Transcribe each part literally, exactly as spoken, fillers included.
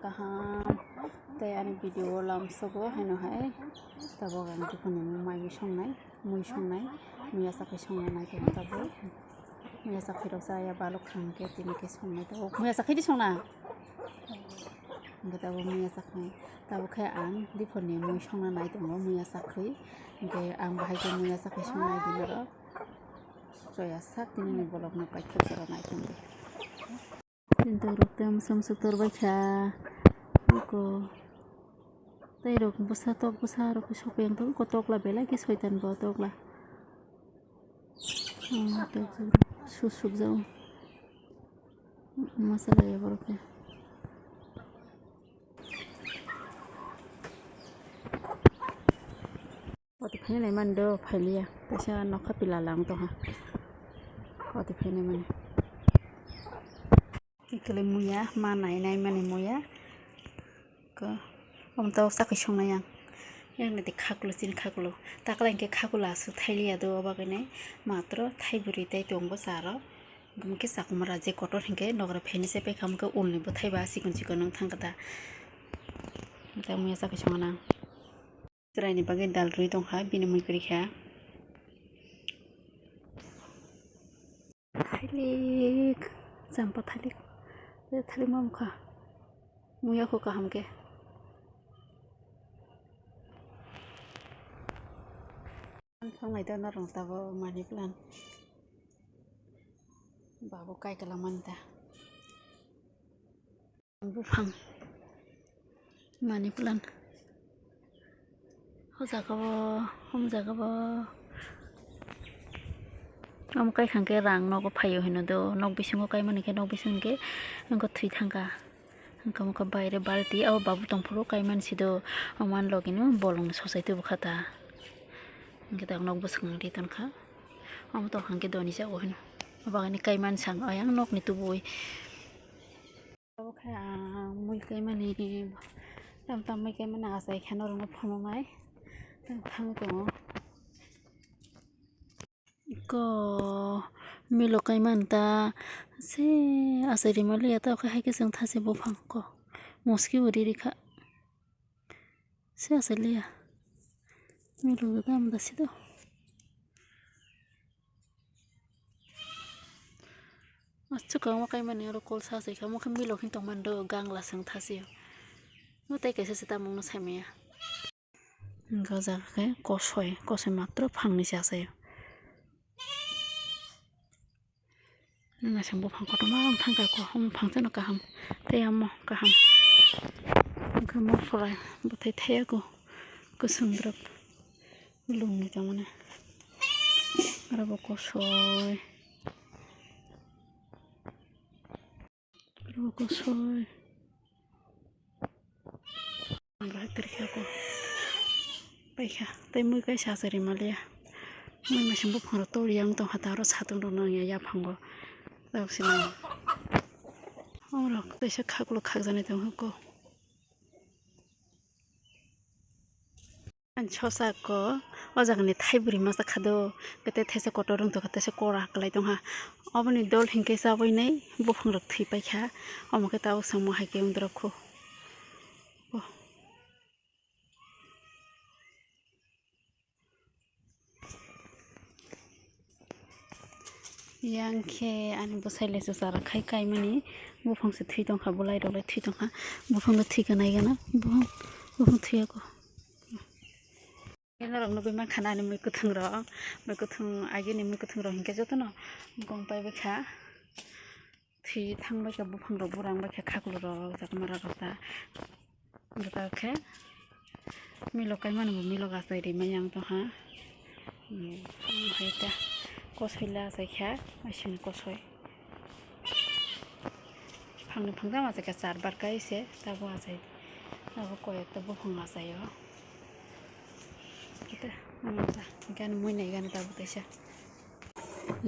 Kaham tei ani video o lamsogo haino hai tabuk ang diphani mui mai songnai, mui songnai, muya chakhe songna nai tongo tabuk. Muya chakhe rok chaya balok thang khe tini khe songnai tabuk. Muya chakhe di songna. Hingke tabuk muya chakhe, tabuk khe ang diphani mui songna nai tongo, muya chakhe. Hingke ang bahai khe muya chakhe songnai di norok. Choya sak tini ni bolok no kaithok jora nai tongdi. Tei rok tei mosok mosok tor bai kha. Eko. Tei rok bwsa tok bwsa rok khe sopeng tong ko tokla belai khe soitan bo tokla. Hmm, tok su suk jao. Masala ya borok khe. Oti phainai mani do phailiya, kaisa nokha pila lang tongha. Oti phainai mani. Ekle muya, ma nai nai mani muya. Ko, om to sakhi songnai ang. Yang nati khaklo, chin khaklo. Takla hingke khaklo asu thailiya do, oba kene matro thai bwrwi tai tongbo charo. Hingke chakumara je kotor hingke nogra phaini se pekha hingke ulni bwthai ba sikon sikon wng thang kata. Tei muya sakhi songnai ang. Chwraini bagwi dal rwi tongkha, bini mui kwrwi kha. Thailik, champa thailik, thailik ma wngkha, muya kho kaham khe. Thanglai da norok tabuk money plant, babu kai kalamani da. Buphang money plant. O jaga o, om jaga o. Omo kai khang khe rang nogo phaio hino do. Nok bisingo kai mani khe nok bising khe wngkha thwi thangkha. Wngkha wngkha baire balti o babu tongphuru kai mani si do. Omo ani logi no bolong ni sochai tubu kha ta. Hingkhe tak nok bwswk nang ri tonkha. Omo tong hang khe doni jago hino. Obo ani kai mani sang ayang nok ni tubui. Obo khe ang mui kaimani, tam tam mui kaimani achai khe norokno phunuknai. Tam thangwi tongo. Ko milo kaimani ta se achai rima liya ta, khe hai khe chwng thasi buphang ko muski bo ri rikha. Se achai liya. Milo da tam da si do. Aswk kwbangma kaimani oro kol sa se kha, omo khe milo khe tongmani do, gangla se wng thasi o. Mo tei kaisa se tamungno saimaya. Hingke o jaga khe kosoi, kosoi matro phangni se achai o. Naising buphang kotorma wng thangkha ko, omo phang chano kaham tei omo kaham. Hingke mo phorai bwthai thaiya ko, kusum drop. Lungni tongmani. Aro bo kosoi. Aro bo kosoi. Bahai torikha ko. Paikha. Tei mui kaisa achai rima liya. Mui maisim buphang rok tori yang tongkha ta aro satung rok nangya yaphango. Tabuk se nang. Omorok teisa khaklo khakjani tongkha ko. Ani sosa ko o jaga ni thai bwrwi masa kha do, kete thaisa kotor wng tongkha, thaisa kora kwlai tongkha. Oboni dol hinkhe chabwi nai buphang rok thwi paikha, omo khe tabuk chwngmo hai khe wng dorop kho. Yang khe ani bwsai le swchar khai kaimani buphang se thwi tongkha, bolai rok le thwi tongkha, buphang no thwi kanai gana, buphang, buphang thwi ya ko. Norok nugwi mankha na ani mui kwthwng rok, mui kwthwng agini mui kwthwng rok hinkhe jotono gong paibai kha. Thwi thang bai kha buphang rok, burang bai kha, khaklo rok, chakma rok ta. Jota khe milo kaimani bo milo gachai rima yang tongha. Hmm, hai ta kosoi la achai kha, aisini kosoi. Phangni phangtang achai kha, char bar kai se, tabo achai, tabo koi ekta buphang achai o. Kita, hmm, ta, gani mui nai gani tabo kaisa.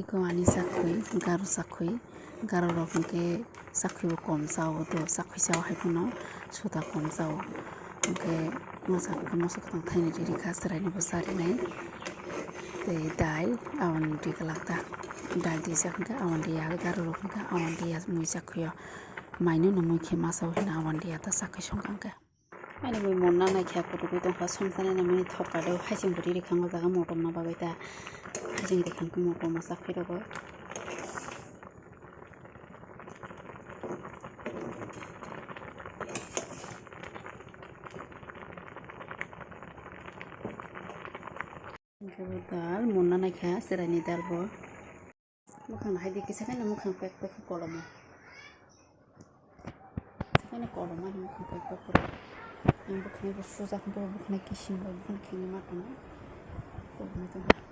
Iko ani chakhwi, garo chakhwi, garo rok hwnkhe chakhwi bo kom chao do, chakhwi chao hai phano sota kom chao. Hwnkhe mosa, mosa kwthang thaini riri kha, chwraini bo charinai. Tei dal, aboni ri glak ta. Dal rijak hwnkhe aboni ri ya, garo rok hwnkhe aboni ri ya mui chakhwi o. Maino no mui khe masa hina awandi ata sakhe songkang khe. Ani mui monna naikha kutugwi tongkha, songchana ni mui thopkado, haising bwrwi rikhango jaga motom na bagwi ta, haising rikhang khe motom ma sakhe rogo. Dal monna naikha chwraini dal bo. Mukhang hai di kisa khe mukhang pek pek kolomo. Kisa khe kolomo ani mukhang pek pek kolomo. Ang bukhang bo sujak bo bukhang kisim bo bukhang khini ma tong. Kolomo tong.